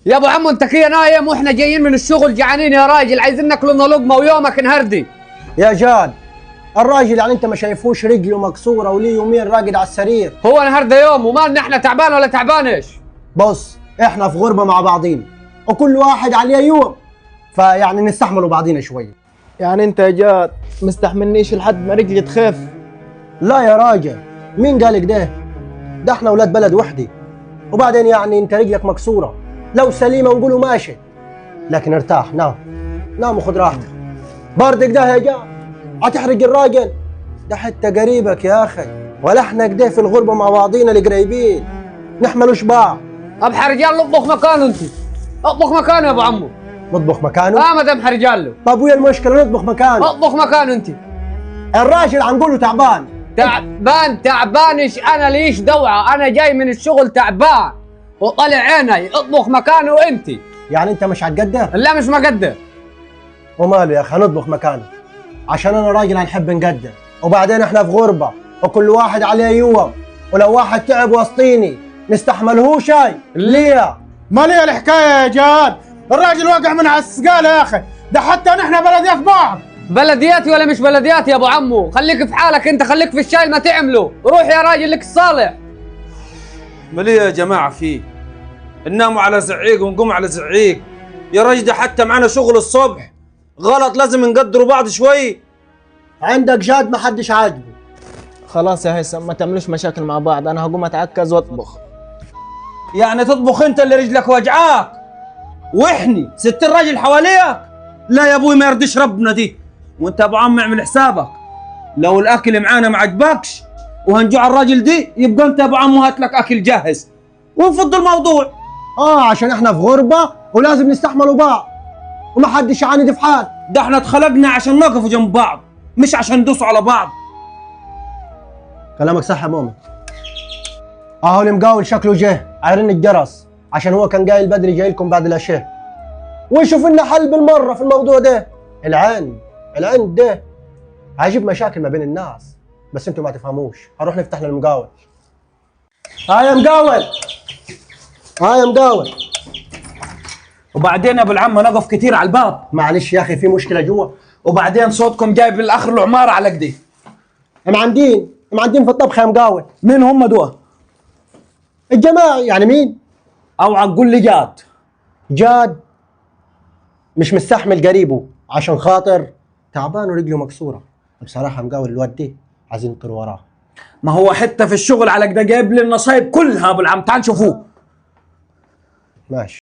يا ابو عمو انت كده نايم واحنا جايين من الشغل جعانين يا راجل، عايزين ناكل لنا لقمة ويومك نهردي. يا جاد الراجل يعني انت ما شايفوش رجله مكسورة وليه يومين راقد على السرير. هو النهارده يوم ومالنا احنا تعبان ولا تعبانش؟ بص احنا في غربه مع بعضين وكل واحد عليه يوم، فيعني نستحملوا بعضينا شوية. يعني انت يا جاد مستحملنيش لحد ما رجلي تخف؟ لا يا راجل، مين قالك ده؟ ده احنا اولاد بلد وحدي، وبعدين يعني انت رجلك مكسورة، لو سليمة نقولوا ماشي، لكن ارتاح، نام نام وخد راحتك. بردك ده يا جاد هتحرق الراجل ده، حتى قريبك يا اخي، ولا احنا كده في الغربة مع بعضينا القريبين نحملوش بعض. اب حرجال اطبخ مكانه، انت اطبخ مكانه يا ابو عمو. نطبخ مكانه؟ اه ما دام حرجال له. طب وين المشكلة نطبخ مكانه؟ اطبخ مكانه انت. الراجل عنقوله تعبان تعبان تعبانش، انا ليش دوعه، انا جاي من الشغل تعبان وطلع عيني، اطبخ مكانه انت. يعني انت مش هتقدر؟ لا مش مقدر. وماله يا اخي، هنطبخ مكانه عشان انا راجل هنحب نقدر، وبعدين احنا في غربه وكل واحد عليه يوم، ولو واحد تعب وسطيني نستحملهوش. شاي ليه؟ ما ليه الحكاية يا جاد؟ الراجل واقع من على السقاله يا اخي، ده حتى نحن بلديات بعض. بلدياتي ولا مش بلدياتي يا ابو عمو؟ خليك في حالك انت، خليك في الشاي ما تعمله، روح يا راجل لك الصالح. ما ليه يا جماعة فيه؟ نناموا على زعيق ونقوم على زعيق يا راجل، ده حتى معانا شغل الصبح غلط، لازم نقدروا بعض شوي. عندك جاد ما حدش عاجبه. خلاص يا هيثم ما تعملوش مشاكل مع بعض، انا هقوم اتعكز واطبخ. يعني تطبخ انت اللي رجلك وجعاك واحني 60 راجل حواليك؟ لا يا ابوي ما يرضيش ربنا دي. وانت يا ابو عم اعمل حسابك، لو الاكل معانا ما عجبكش وهنجوع الراجل دي، يبقى انت يا ابو عم هات لك اكل جاهز ونفض الموضوع. عشان احنا في غربه ولازم نستحملوا بعض وما حدش يعاند في حال. ده احنا اتخلقنا عشان نقفوا جنب بعض مش عشان ندوسوا على بعض. كلامك صح يا مؤمن. اهو المقاول شكله جه عيرن الجرس، عشان هو كان قايل بدري جاي لكم بعد العشاء، ويشوف لنا حل بالمرة في الموضوع ده. العين ده هيجيب مشاكل ما بين الناس، بس انتوا ما تفهموش. هنروح نفتح للمقاول. ها يا مقاول، ها يا مقاول. وبعدين يا ابو العم نقف كتير على الباب. معلش يا اخي في مشكلة جوا. وبعدين صوتكم جايب بالاخر العمارة على كده. معندين في الطبخ يا مقاول. مين هم دول؟ الجماعة. يعني مين؟ اوعى تقول لي جاد. جاد مش مستحمل قريبه عشان خاطر تعبان ورجله مكسورة. بصراحة مقاول الواد دي عايزين نطير وراه. ما هو حتى في الشغل على كده جايب لي النصايب كلها ابو العم. تعال شوفوه. ماشي.